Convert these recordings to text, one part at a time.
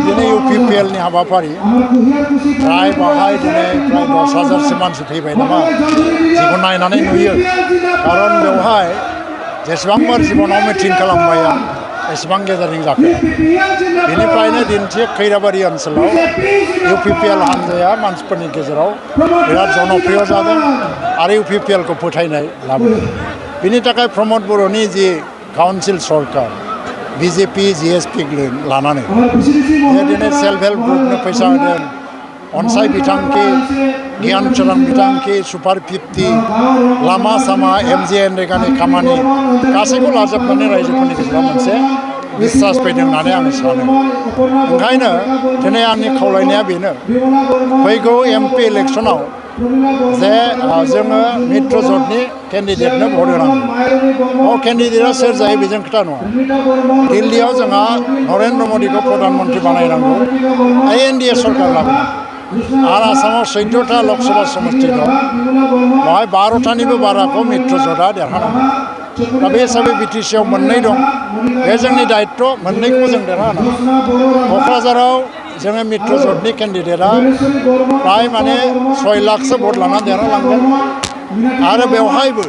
दिनै UPPL नि हाबाफारि प्राय बाहाय दिनै प्राय 10,000 मानसि फैबाय नामा जिखौ नायनानै नुयो खारन बेवहाय जेसेबांबार जिबनाव मिटिं खालामबाय आं एसेबां गेजारिं जाखो बेनिफ्रायनो दिन्थि खैराबारि ओनसोलाव UPPL हानजाया मानसिफोरनि गेजेराव बिराद जनप्रिय जादों आरो UPPL खौ फोथायनाय लाबोदों बिनि थाखाय प्रमद बर'नि जि काउन्सिल सरकार BJP GSP लानानै दिनै सेल्फ हेल्प ग्रुपनो फैसा होदों अनसाय बिथांखि गियान सोरां बिथांखि सुपार 50 लामा सामा MGNरेगानि खामानि गासैखौ लाजोबनानै रायजोफोरनि गेजेराव मोनसे बिश्वास फैदों होननानै आं सानो ओंखायनो दिनै आंनि खावलायनाया बेनो फैगौ MP इलेक्सनाव जे जोङो मित्र ज'टनि केन्डिडेटनो भट होनांगौ केन्डिडेटआ सोर जायो बेजों खोथा नङा दिल्लीयाव जोंहा नरेन्द्र मदिखौ प्रधानमन्त्री बानायनांगौ NDA सरकार लाबोनांगौ आरो आसामाव 14टा लकसभा समष्टि दं बेवहाय 12टानिबो बाराखौ मित्र ज'टआ देरहानांगौ दा बे हिसाबै BTC आव मोननै दं बे जोंनि दायित्व मोननैखौबो जों देरहानांगौ क'क्राझाराव जोङो मित्र ज'टनि केन्डिडेटआ प्राय माने 6 लाखसो भट लानानै देरहालांगोन आरो बेवहायबो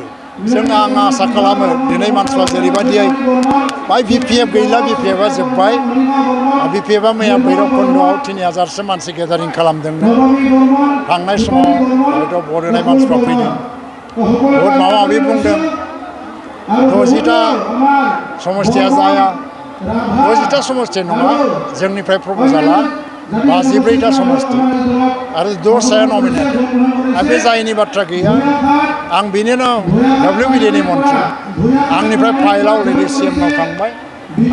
जों आं आसा खालामो दिनै मानसिफ्रा जेरैबायदियै बाय BPF गैला BPFआ जोब्बाय BPFआ मैया भैरबकुन्द'आव 3000सो मानसि गेदारिं खालामदोंनो थांनाय समाव हयथ' भट होनाय मानसिफ्रा फैदों भट माबा माबि बुंदों 60टा समष्टिया जाया 60टा समष्टि नङा जोंनिफ्राय प्रप'जाला 54टा समष्टि आरो 10 नमिनेट दा बे जायैनि बाथ्रा गैया आं बिनिनो WBDनि मन्थ्रि आंनिफ्राय फाइलआ अलरेडि CMनाव थांबाय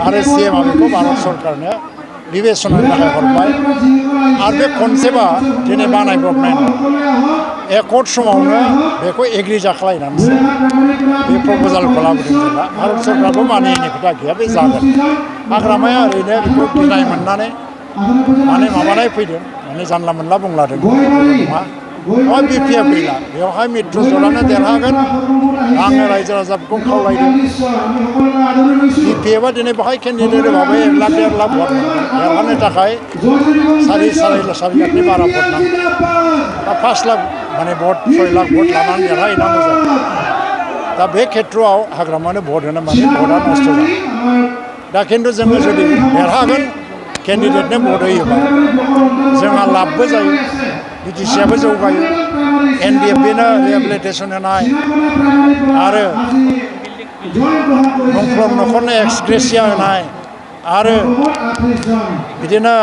आरो CMआ बेखौ भारत सरकारनो बिबेचनानि थाखाय हरबाय आरो बे कनसेप्टआ दिनै बानायब्रबनाय नङा एकर्ड समावनो बेखौ एग्रि जाखालायनानैसो बे प्रप'जालखौ लाबोदों जेला भारत सरकारबो मानियैनि खोथा गैया बे जागोन हाग्रामाया ओरैनो बेखौ गिनाय मोननानै माने माबानाय फैदों माने जानला मोनला बुंलादों नङा बेवहाय BPF गैला बेवहाय मित्र ज'टआनो देरहागोन आङो रायजो राजाफोरखौ खावलायदों BPFआ दिनै बेवहाय केन्डिडेट भाबै 1 लाख 1.5 लाख भट देरहानो थाखाय 4.5 लाखनि बारा भट नांगौ दा 5 लाख माने भट 6 लाख भट लानानै देरहाहैनांगौ जायो दा बे खेत्रआव हाग्रामानो भट होनो माने भटआ नस्थ' जायो दा खिन्थु जोङो जुदि देरहागोन केन्डिडेटनो भट होयोबा जोंहा लाभबो जायो BTCआबो जौगायो NDFBनो रिहेबिलिटेसन होनाय आरो मुंख्लं न'खरनो एक्सग्रेसिया होनाय आरो बिदिनो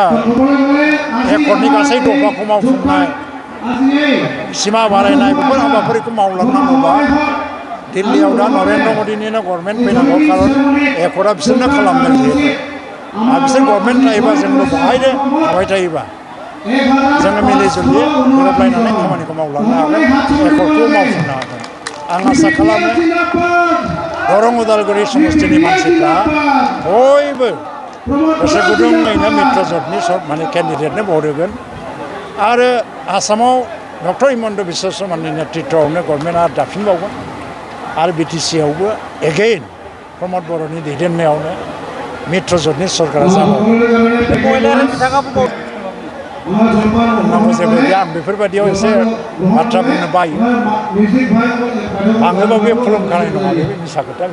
एकर्डनि गासै दफाखौ मावफुंनाय सिमा बारायनाय बेफोर हाबाफारिखौ मावलांनांगौबा दिल्लीयाव दा नरेन्द्र मदिनिनो गभर्नमेन्ट फैनांगौ खारन एकर्डआ बिसोरनो खालामदों जिहेतु आरो बिसोर गभर्नमेन्ट थायोबा जोंबो बेवहायनो थाबाय थायोबा जोङो मिलिजुलि गोरोबलायनानै खामानिखौ मावलांनो हागोन एकर्डखौ मावफुंनो हागोन आं आसा खालामो दरं उदालगुरि समष्टिनि मानसिफ्रा बयबो गोसो गुदुङैनो मित्र ज'टनि माने केन्डिडेटनो भट होगोन आरो आसामाव डक्टर हिमन्त बिश्व शर्मानि नेतृत्वआवनो गभर्नमेन्टआ दाफिनबावगोन आरो BTCआवबो एगेइन प्रमद बर'नि दैदेननायावनो मित्र ज'टनि सरकारा जाबावगोन बुंनांगौ जेबो गैया आं बेफोरबायदियाव एसे बाथ्रा बुंनो बायो आङोबा बे खुलुमखानाय नङा बे मिसा खोथा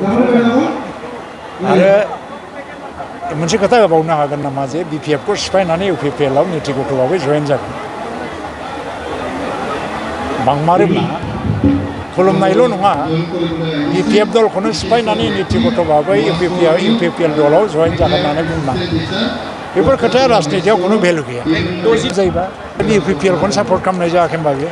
आरो मोनसे खोथा होबावनो हागोन नामा जे BPFखौ सिफायनानै UPPLआव नितिगत भाबै जयेन जागोन बांमारोब्ला खुलुमनायल' नङा BPF दलखौनो सिफायनानै नितिगत भाबै UPPL दलाव जयेन जागोन होननानै बुंनांगौ बेफोर खोथाया राजनितियाव खुनु भेलु गैया जायोबा UPPLखौनो सापर्ट खालामनाय जायाखै होनबा बे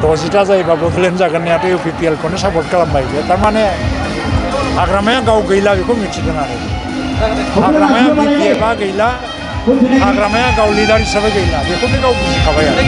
60टा जायोबा बड'लेण्ड जागोननियाथ' UPPLखौनो सापर्ट खालामबाय बे थारमाने हाग्रामाया गाव गैला बेखौ मिथिदों आरो हाग्रामाया BPFआ गैला हाग्रामाया गाव लिडार हिसाबै गैला बेखौनो गाव बुजिखाबाय आरो